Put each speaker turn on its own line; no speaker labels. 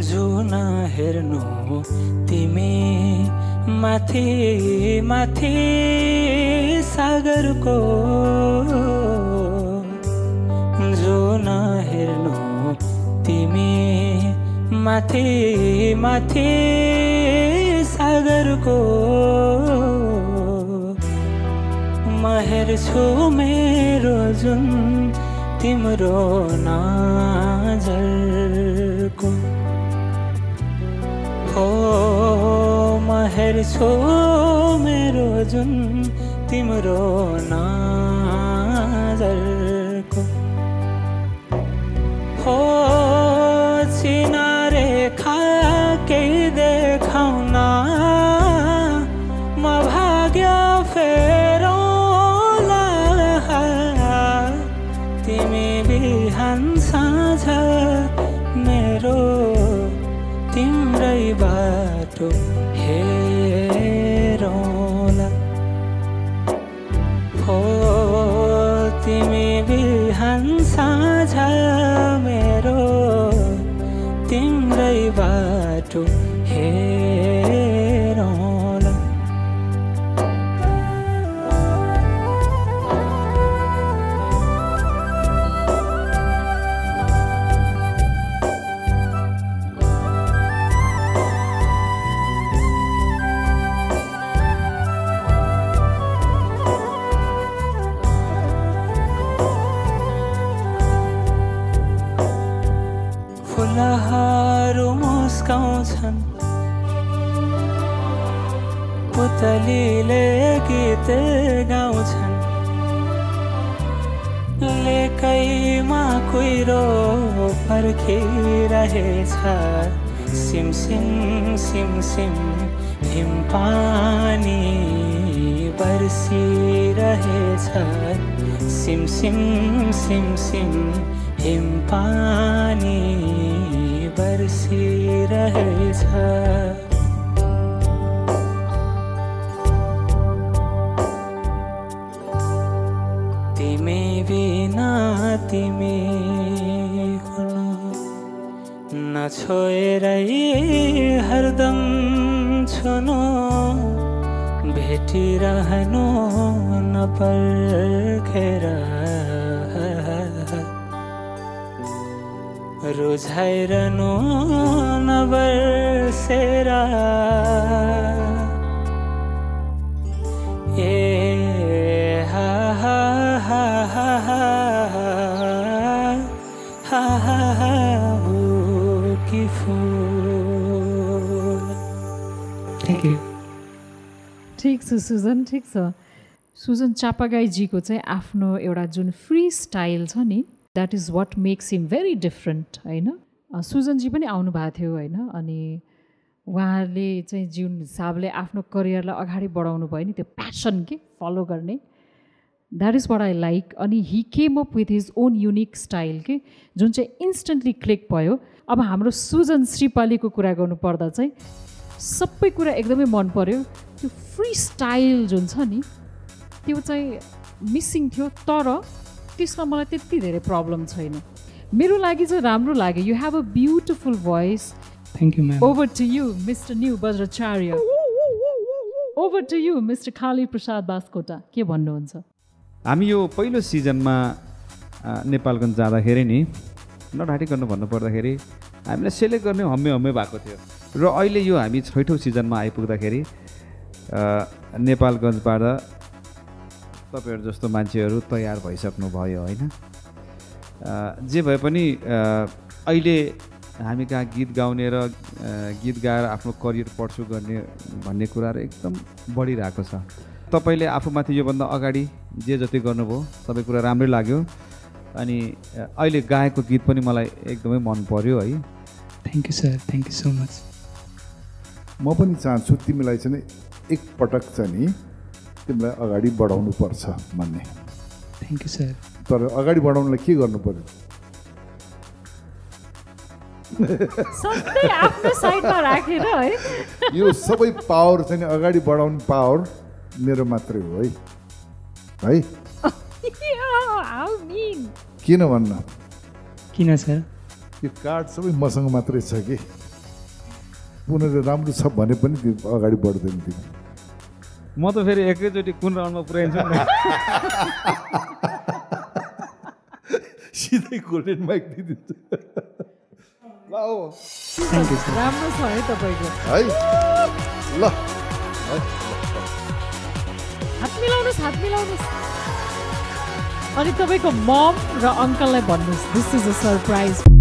जुन हेर्नु तिमी माथि माथि सागरको जुन हेर्नु तिमी माथि माथि सागरको म हेर्छु मेरो जुन तिम्रो नजरको हो म हेर्छु मेरो जुन तिम्रो नजरको हो चिनारे खा केही देखाउन म भाग्य फेरौँला तिमी बिहान साँझ मेरो तिम्रै बाटो हेरौँला हो तिमी बिहान साँझ मेरो तिम्रै बाटो हेरौँला फुलहरू मुस्काउँछन् पुतलीले गीत गाउँछन् लेकैमा कुहिरो पर्खिरहेछ सिमसिम सिमसिम हिमपानी बर्सिरहेछ सिमसिम सिमसिम हिमपानी बर्सिरहेछ तिमी बिना तिमी हुनु नछोएरै हरदम छुनु भेटिरहनु नपर्खेर रुझाइरहनु नबर्सेर ए हा हा हा हा हा हा हा कि फुल।
Thank you.
ठिक छ सुजन, ठिक छ। सुजन चापागाईजीको चाहिँ आफ्नो एउटा जुन फ्री स्टाइल छ नि, that is what makes him very different होइन। सुजनजी पनि आउनु भएको थियो होइन, अनि उहाँले चाहिँ जुन हिसाबले आफ्नो करियरलाई अगाडि बढाउनु भयो नि, त्यो प्यासन के फलो गर्ने, that is what I like. अनि he came up with his own unique style के, जुन चाहिँ इन्स्टेन्टली क्लिक भयो। अब हाम्रो सुजन श्रीपालीको कुरा गर्नु पर्दा चाहिँ सबै कुरा एकदमै मन पर्यो। त्यो फ्री स्टाइल जुन छ नि त्यो चाहिँ मिसिङ थियो, तर त्यसमा मलाई त्यति धेरै प्रब्लम छैन। मेरो लागि चाहिँ राम्रो लाग्यो। You have a beautiful voice.
Thank you ma'am.
Over to you mister new Bajracharya. Over to you mister Khali Prasad Baskota, के भन्नुहुन्छ?
हामी यो पहिलो सिजनमा नेपालगञ्ज जाँदाखेरि नि नढाँटिकन भन्नुपर्दाखेरि हामीलाई सेलेक्ट गर्ने हम्मे भएको थियो, र अहिले यो हामी 6औँ सिजनमा आइपुग्दाखेरि नेपालगञ्जबाट तपाईँहरू जस्तो मान्छेहरू तयार भइसक्नु भयो होइन। जे भए पनि अहिले हामी कहाँ गीत गाउने र गीत गाएर आफ्नो करियर पर्सु गर्ने भन्ने कुराहरू एकदम बढिरहेको छ। तपाईँले आफूमाथि योभन्दा अगाडि जे जति गर्नुभयो सबै कुरा राम्रै लाग्यो, अनि अहिले गाएको गीत पनि मलाई एकदमै मन पर्यो है।
Thank you sir, thank you so much.
म पनि चाहन्छु तिमीलाई चाहिँ एकपटक चाहिँ नि तिमीलाई अगाडि बढाउनु पर्छ भन्ने।
Thank you sir.
तर अगाडि बढाउनलाई के गर्नु पर्यो?
सधैँ आफ्नो साइडमा राखेर है।
यो सबै पावर चाहिँ अगाडि बढाउने पावर मेरो मात्रै हो है। किन भन्न?
किन सर?
यो कार्ड सबै मसँग मात्रै छ कि। उनीहरूले राम्रो छ भने पनि त्यो अगाडि बढ्दैन तिमी
म त फेरि एकैचोटि कुन राउन्डमा पुऱ्याइन्छु नि
सिधै गोल्डन माइक दिइदिन्छु
राम्रो छ है तपाईँको
है ल
हात मिलाउनुहोस् अनि तपाईँको मम र अङ्कललाई भन्नुहोस् दिस इज अ सरप्राइज